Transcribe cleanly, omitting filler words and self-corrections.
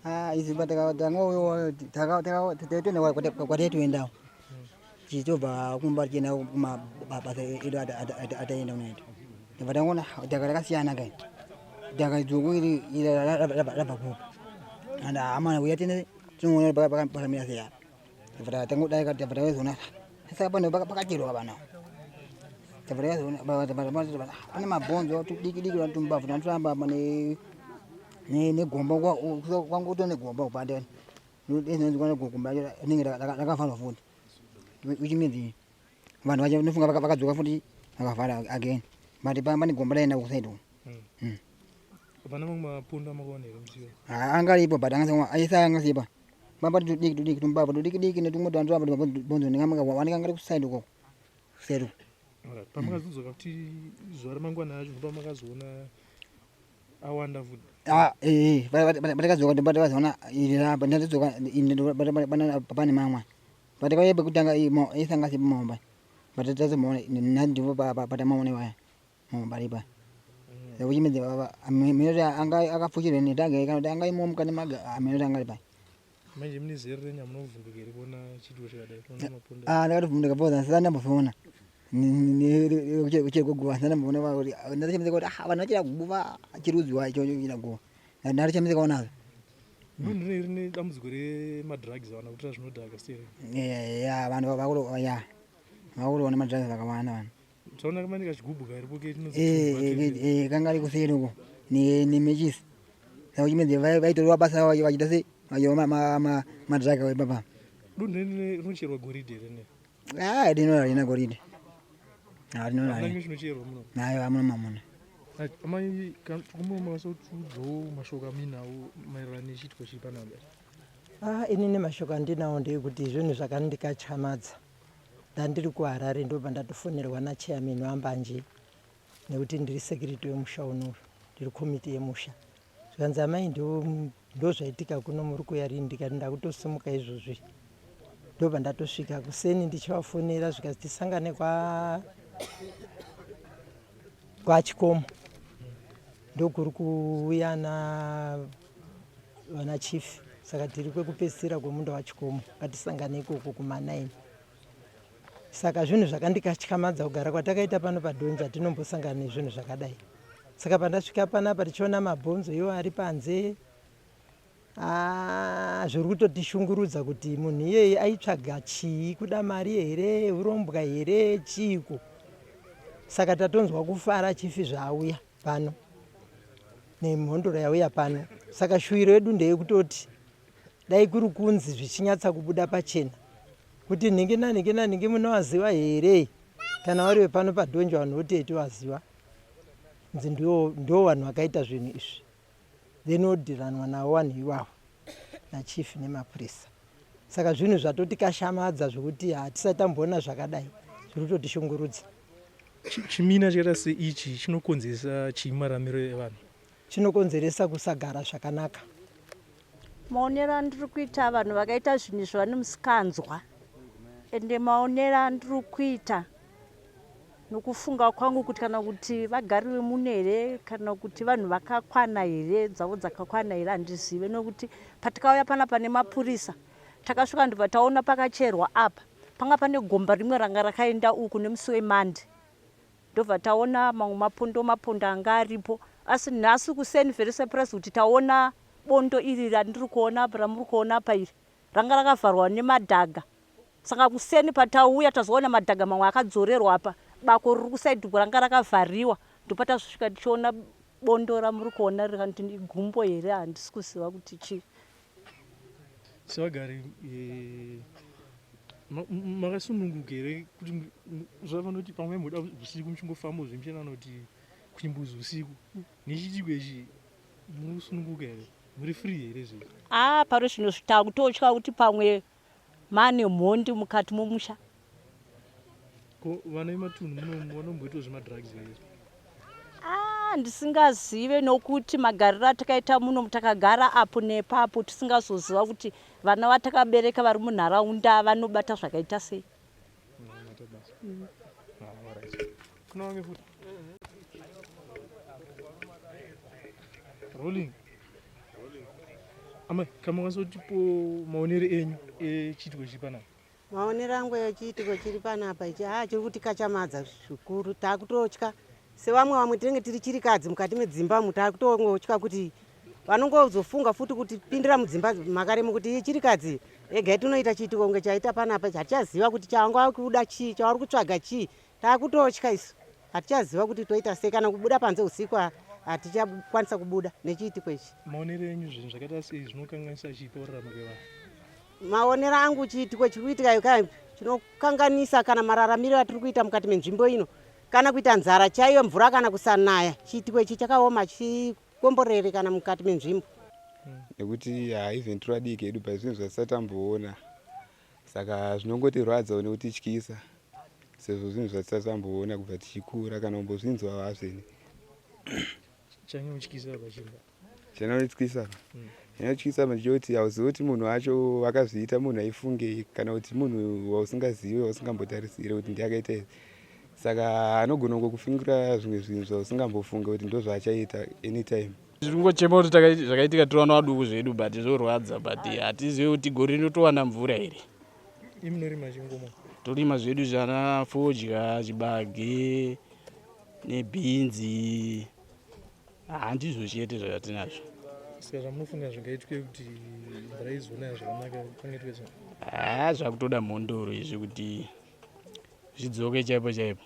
Ah, isu patangouyo kwataitoendawo tichitobva kumba tichienda kumabasa edu ataenda unoita ndabva tangoona dhaka rakasiyana kai dhaka dzvuku iri rabva kupi and amana uya tine tinoona pakamira sei apa ndabva tangodarika ndabva tazoona saka pano pakacherwa pana ndabva tazoona pane mabhonzo tudiki diki tumbavhu tanotoramba pane negomba kwangu kuto negomba kupande gomba rinenge rakafanwa futi which means vanhu vacho nofunga vakadzoka futi vakavhara again but pane gomba raenda kusaidi uko. Hapana mamwe mapondo amakaona here muchiva? Anga aripo but anga angasipa pamba tudiki tudiki tumbavha tudiki diki netumwe twanzvamba bonzo wanika ngari kusaidi ukoko kuseri uko. Alright. Pamakazodzoka kuti zuva ramangwana acho ndopamakazoona awanda futi. Ah, eh, patakadzoka ndopatakazoona iri rapa ndadzoka pane mamwe patakauya pekutanga isanga sipo maomba but tazomaona ndipo patamaona iwaya maomba aripa which means minoti anga akafushirwa netage kana kuti anga imomo kana maga minoti anga ari pai. Manje mune zera renyu hamunovhunduka here kuona chiitiko chakadai kuona mapondo? Ah, ndakatovhunduka because handisati ndambozoona kucherwa guva handisati ndamboona kuti ndatoshamisika kuti ah vanhu vachera guva chirudziwa ichocho kuchera guva ndatoshamisikawo nazvo. Dunhu rineri rine dambudziko remadrugs vanhu vakutora zvinodhaka sei? Ya vanhu vakuru ya vakutoona madrugs vakawanda vanhu. Taona kamani kachigubhu karipo ke kanga ari kuseri uko nemechisi saka chimedzi vaitorwa basa ravo vachiita sei vachiwa madrugs avo ipapa. Dunhu rine rinocherwa goridhe here ne? Ah, rino harina goridhe. Harino Hamuna harina. chimwe chinocherwa muno. Nayo hamuna mamuna. Right, amai kumwe makasotudzawo mashoko amuinawo maererano nechiitiko chiri panapa. Ah, inini mashoko andinawo ndeyekuti zvinhu zvakandikatyamadza. Ndandiri kuHarare ndobva ndatofonerwa nachairman waMbanje nekuti ndiri security wemusha uno, ndiri komiti yemusha. Zvikanzi amai ndozvaitika kuno muri kuuya rini ndikati ndakutosimuka izvozvi. Ndobva ndatosvika kuseni ndichivafonera zvikanzi tisangane kwa kwaChikomo ndokuri kuuya na vana chief saka tiri kwekupedzisira kwemunda waChikomo ngatisangane ikoko kuma 9 saka zvinhu zvakandikatyamadza kugara kwatakaita pano padhonzi hatinombosangana nezvinhu zvakadai saka pandasvika panapa tichiona mabhonzo iwo ari panze ah, zviri kutotishungurudza kuti munhu iyeye aitsvaga chii kuda mari here urombwa here chiiko saka tatonzwa kufara chifi zvaauya pano nemhondoro yauya pano saka shuwiro yedu ndeyekutoti dai kuri kunzi zvichinyatsa kubuda pachena kuti nhingi nanhingi nanhingi munovaziva here kana vari vepano padhonjo vanhu voti etivaziva nzi ndo vanhu vakaita zvinhu izvi then odhiranwa navo vanhu ivavo nachief nemapurisa saka zvinhu zvatotikashamadza zvekuti hatisati tamboona zvakadai zviri kutotishungurudza. Chimina chakaita seichi chinokonzeresa chii mararamiro evanhu? Chinokonzeresa kusagara zvakanaka. Maonero andiri kuita vanhu vakaita zvinhu izvi vane musikanzwa ende maonero andiri kuita nokufunga kwangu kuti kana kuti vagari vemuno here kana kuti vanhu vakakwana here dzavo dzakakwana here handizive nokuti patikauya panapa nemapurisa takasvika ndobva taona pakacherwa apa panga pane gomba rimwe ranga rakaenda uku nemusi wemande ndobva taona mamwe mapondo mapondo anga aripo asi nhasi kuseni very surprise kuti taona bondo iri randiri kuona apa ramuri kuona apa iri ranga rakavharwa nemadhaga Saka kuseni patauya tazoona madhaga mamwe akadzorerwa apa bako riri kusaidhi uko ranga rakavhariwa ndopatazosvika tichiona bondo ramuri kuona rikanti igumbo here handisi kuziva kuti chii. Sevagari eh, makasununguka here kuti zvavanoti pamwe muda usiku muchingofamba zvemuchena anoti kuchimbuzi usiku nechiitiko ichi muri kusununguka here muri free here zve? Ah, pari zvino takutotya kuti pamwe Mane mhondi mukati momusha. Ko vana vematunhu muno vanomboitawo zvemadrugs here? Ah, ndisingazive nokuti magariro atakaita muno takagara apo nepapo tisingazoziva kuti vana vatakabereka vari munharaunda vanobata zvakaita sei. Mm. Ah, Rolling. Amai, kana makwanisa kutipo maonero enyu echiitiko chiri panapa. Maonero angu echiitiko chiri panapa ichi, haa, chiri kutikachamadza zvikuru. Taakutotya sevamwe vamwe tinenge tiri chirikadzi mukati medzimba umu. Taakutongotya kuti vanongozofunga futi kuti pindira mudzimba makaremo kuti iyi chirikadzi regai tinoita chiitiko kunge chaita panapa. Hatichaziva kuti chawanga kuda chii, chauri kutsvaga chii. Taakutotya isu, hatichaziva kuti toita sei. Kana kubuda panze usiku hatichakwanisa kubuda nechiitiko ichi. Maonero enyu, zvinhu zvakaita sei zvinokanganisa chii pakurarama kwevanhu? Maonero angu, chiitiko chiri kuitika kai chinokanganisa kana mararamiro atiri kuita mukati menzvimbo ino, kana kuita nzara chaiyo, mvura kana kusanaya. Chiitiko ichi chakaoma, chikomborere kana mukati menzvimbo. Nekuti even tiri vadiki hedu, but zvinhu zvatisati tamboona, saka zvinongotirwadzawo nekutityisa, sezvo zvinhu zvatisati tamboona kubva tichikura, kana kumbozvinzwa hazveni. Chanyanya pachimba? Chanotyisa, chinotyisa ndechekuti hauzivi kuti munhu wacho akazviita munhu aifungei, kana kuti munhu wausingazivi, wausingambotarisiri kuti ndiye akaita izvi, saka anogona kungokufingira zvimwe zvinhu zvausingambofunga kuti ndo zvaachaita anytime. Tiri kungochema kuti zvakaitika tiri vana vaduku zvedu, but zvorwadza, but hatizivi kuti gore rino towana mvura here. Imi munorima chingoma? Torima zvedu zvana fodya, chibage nebhinzi. Handizvo chete zvatinazvo. Saka zvamunofunga zvingaitwe kuti mvura izonaya zvakanaka pangaitwe sei? Haa, zvakutoda mhondoro izvi kuti zvidzoke chaipo chaipo.